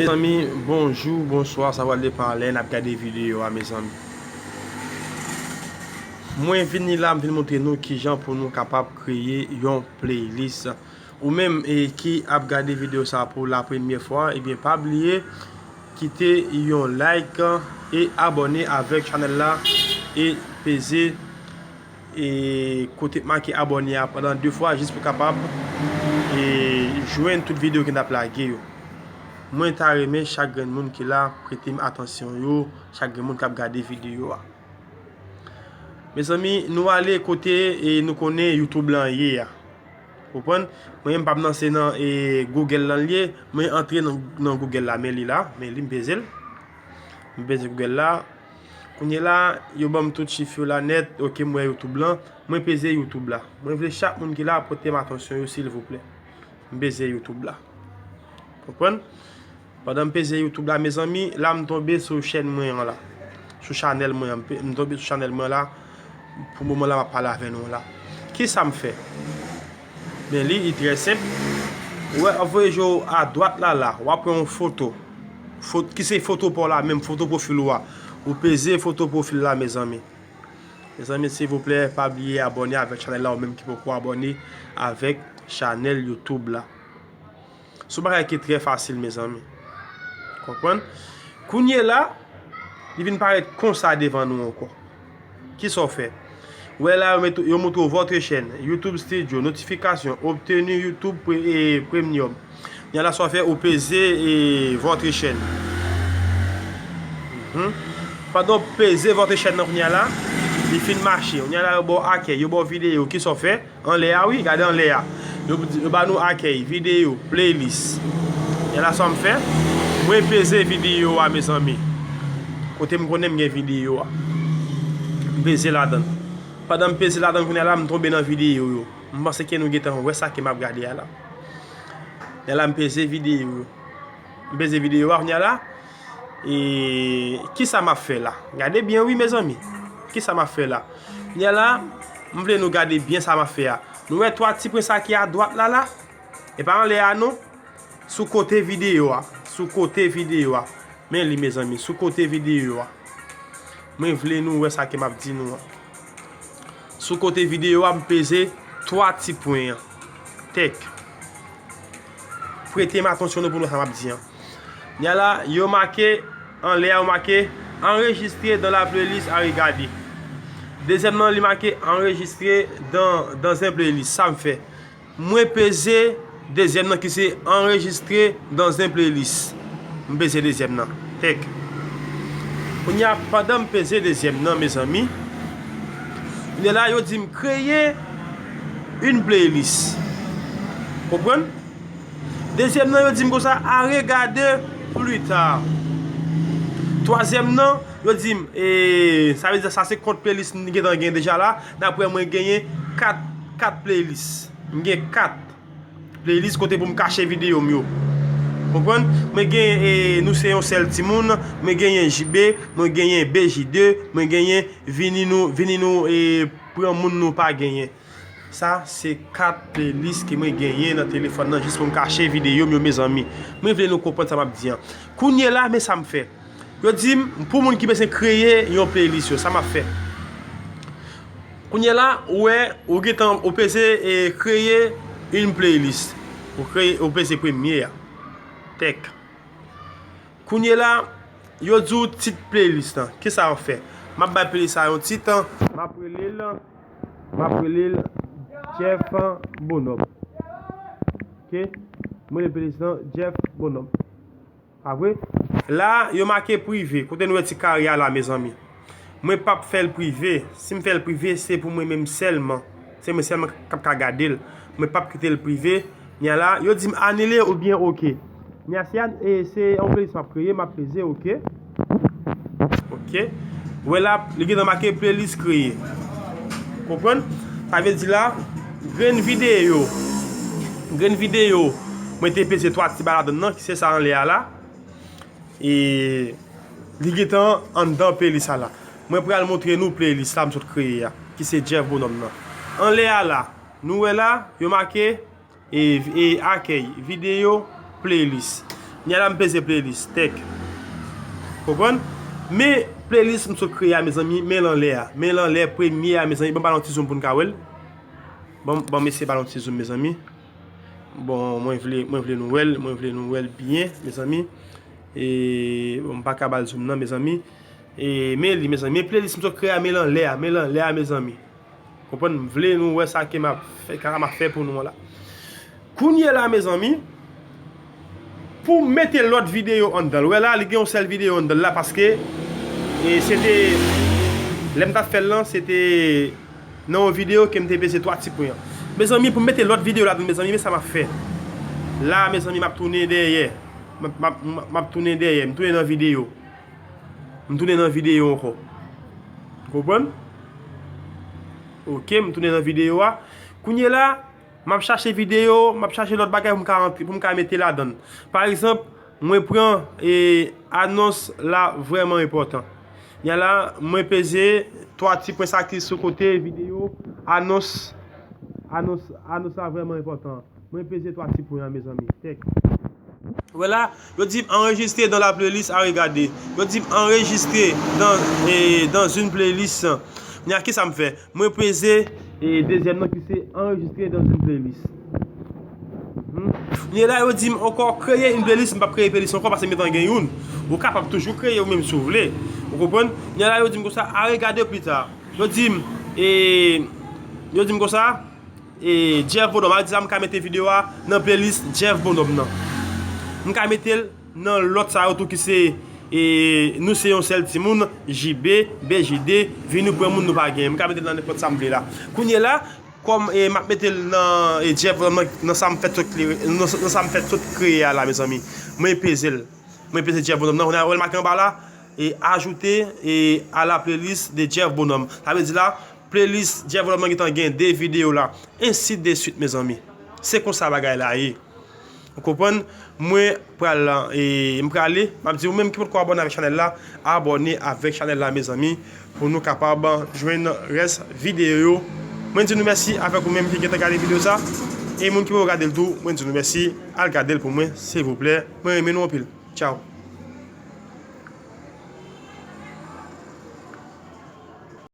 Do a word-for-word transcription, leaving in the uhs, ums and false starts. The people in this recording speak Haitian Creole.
Mezanmi, bonjou, bonswa, sa pral depann lè n ap gade videyo a, mezanmi. Mwen vini la, m vin montre nou kijan pou nou kapab kreye yon playlist. Ou menm, e, ki ap gade videyo sa pou la premyè fwa, ebyen, pa bliye kite yon like e abòne avèk chanèl la e peze e kote k make abòne a pandan de fwa jis pou kapab e jwenn tout videyo ke n ap lage yo. Mwen ta renmen chak grenn moun ki la prete m atansyon yo, chak grenn moun k ap gade videyo a. Mezanmi, nou ale kote e nou konnen YouTube lan ye a. Konprann? Mwen menm pa m nan se nan e Google lan l ye, mwen antre nan, nan Google la, men li la, men li m peze l. M peze Google la. Kounye la, yo ban m tout chif yo la nèt, oke, m wè YouTube lan. Mwen peze YouTube la. Mwen vle chak moun ki la pote m atansyon yo, silvouplè. M peze YouTube la. Konprann? Pandan m peze YouTube la, mezanmi, la m tonbe sou chèn mwen an la. Sou chanèl mwen an. M pe-, m tonbe sou chanèl mwen la. Pou moman la, m ap pale avè nou la. Kisa m fè? Men li, li trè senp. Ou wè, ap voye je w adwat la, la. W ap wè yon foto. Fot-, ki se foto pa w la menm, foto pwofil ou a. Ou peze foto pwofil la, mezanmi. Mezanmi, silvouplè, pa bliye abòne avèk chanèl la, ou menm ki poko abòne avèk chanèl YouTube la. Se yon bagay ki trè fasil, mezanmi. Konprann? Kounye la, li vin parèt konsa devan nou ankò. Kisa w fè? Ou wè la, yo met, yo montre w votre chaîne, YouTube Studio, notification, obtenir YouTube pre-, e, Premium. Kounye a la, sa w fè, ou peze e votre chaîne. Mhm. Pandan w peze votre chaîne nan kounye a la, li fin mache. Kounye a la, yo ba w akèy, yo ba w videyo, kisa w fè? Anlè a, wi, gade anlè a. Yo, yo ba nou akèy, videyo, playlist. Kounye a la, sa m fè? Mwen peze videyo a, mezanmi. Kote m konnen m gen videyo a. M peze ladan l. Pandan m peze ladan l, kounye a la, m tonbe nan videyo yo. M panse ke nou gentan wè sa ke m ap gade a la. Kounye a la, m peze videyo yo. M peze videyo a, kounye a la. E kisa m ap fè la? Gade byen, wi, mezanmi. Kisa m ap fè la? Kounye a la, m vle nou gade byen sa m ap fè a. Nou wè twa ti pwen sa ki adwat la, la? E pa anlè a, non. Sou kote videyo a. Sou kote videyo a. Men li, mezanmi. Sou kote videyo a. Mwen vle nou wè sa ke m ap di nou an. Sou kote videyo a, m peze twa ti pwen an. Tèk. Prete m atansyon nou pou nou wè sa m ap di an. Kounye a la, yo make, anlè a, yo make enregistré dans la playlist à regarder. Dezyèm nan, li make enregistré dans, dans un playlist. Sa m fè? Mwen peze dezyèm nan ki se enregistré dans un playlist. M peze dezyèm nan. Tèk. Kounye a, pandan m peze dezyèm nan, mezanmi, kounye a la, yo di m créer une playlist. Konprann? Dezyèm nan, yo di m konsa, à regarder plus tard. Twazyèm nan, yo di m, e, sa vle di sa se kont playlist m gentan gen deja la. Daprè mwen genyen kat, kat playlist. M gen kat playlist kote pou m kache videyo m yo. Konprann? Mwen gen, e, nou se yon sèl timoun, mwen genyen J B, mwen genyen B J de, mwen genyen vini nou, vini nou, e, pran moun nou pa genyen. Sa se kat playlist ke mwen genyen nan telefòn nan jis pou m kache videyo m yo, mezanmi. Mwen vle nou konprann sa m ap di an. Kounye la, men sa m fè. Yo di m, pou moun ki bezwen kreye yon playlist yo, sa m ap fè. Kounye la, ou wè, ou gentan, ou peze, e, créer une playlist. Ou kreye, ou peze premye a. Tèk. Kounye la, yo di w tit playlist lan. Kisa w ap fè? M ap bay playlist sa yon tit, m ap rele l, m ap rele l Jeff Bonhomme. Oke? Mwen rele playlist lan Jeff Bonhomme. Pa vre? La, yo make prive. Kote nou wè ti kare a la, mezanmi? Mwen p ap fè l prive. Si m fè l prive, se pou mwen menm sèlman. Se mwen sèlman k ap ka gade l. Mwen p ap kite l prive. Nya la, yo di m anile oubyen oke. Nya se an-, e, se yon playlist m ap kreye, m ap peze oke. Oke. Ou wè la, li gentan make playlist kreye. Konprann? Sa vle di la, grenn videyo. Grenn videyo. Mwen te peze twa ti ba ladann nan, ki se sa anlè a la. E li gentan anndan playlist sa la. Mwen pral montre nou playlist la m sot kreye a, ki se Jeff Bonhomme nan. Anlè a la, nou wè la, yo make, e, e akèy, videyo, playlist. Kounye a la m peze playlist, tèk. Konprann? Men playlist m sot kreye a, mezanmi, men l anlè a. Men l anlè premye a, mezanmi, ban m ba l yon ti zoom pou n ka wè l. Ban, ban m eseye ba l yon ti zoom, mezanmi. Bon, mwen vle, mwen vle nou wè l, mwen vle nou wè l byen, mezanmi. E, bon, m pa ka ba l zoom nan, mezanmi. E, men li, mezanmi, men playlist m sot kreye a, men l anlè a, men l anlè a, mezanmi. Konprann? M vle nou wè sa ke m ap fè, sa m ap fè pou nou an la. Kounye la, mezanmi, pou m mete lòt videyo anndan l. Wè la, li gen yon sèl videyo anndan l la, paske, e, se te, lè m t ap fè l lan, se te nan yon videyo ke m te peze twa ti pwen an. Mezanmi, pou m mete lòt videyo ladan, mezanmi, men sa m ap fè. La, mezanmi, m ap tounen dèyè. M ap, m ap, m ap tounen dèyè. M tounen nan videyo. M tounen nan videyo ankò. Konprann? Ok, m tounen nan videyo a. Kounye la, m ap chache videyo, m ap chache lòt bagay pou m ka rantre, pou m ka mete ladan l. Pa egzanp, mwen pran, e, anons la vrèman enpòtan. Kounye a la, mwen peze twa ti pwen sa ki sou kote videyo, anons, anons, anons la vrèman enpòtan. Mwen peze twa ti pwen an, mezanmi. Tèk. Wè la, yo di m enregistré dans la playlist à regarder. Yo di m enregistré dans, e, dans une playlist. Kounye a, kisa m fè? Mwen peze, e, dezyèm nan ki se enregistré dans une playlist. Mhm. Kounye la, yo di m ankò kreye yon playlist, m p ap kreye playlist ankò paske m gentan gen youn. Ou kapab toujou kreye ou menm si w vle. Ou konprann? Kounye la, yo di m konsa, à regarder plus tard. Yo di m, e, yo di m konsa, e, Jeff Bonhomme. A di sa, m ka mete videyo a nan playlist Jeff Bonhomme nan. M ka mete l nan lòt sa yo tou ki se, e, nou se yon sèl timoun, J B, B J D, vini pran moun nou pa genyen. M ka mete l nan nenpòt sa m vle la. Kounye la, kòm, e, m ap mete l nan, e, Jeff Bonhomme nan, nan sa m fèt sot kreye, nan, nan sa m fèt sot kreye a la, mezanmi. Mwen peze l. Mwen peze Jeff Bonhomme nan, kounye a, wè l make anba la, e ajoute, e, à la playlist de Jeff Bonhomme. Sa vle di la, playlist Jeff Bonhomme nan gentan gen de videyo la, ensi de suite, mezanmi. Se konsa bagay la ye. Ou konprann? Mwen pral, e, m prale, m ap di ou menm ki potko abòne avèk chanèl la, abòne avèk chanèl la, mezanmi, pou nou kapab jwenn rès videyo yo. Mwen di nou mèsi avèk ou menm ki gentan gade videyo sa. E moun ki poko gade l tou, mwen di nou mèsi, al gade l pou mwen, silvouplè. Mwen renmen nou anpil. Tchao.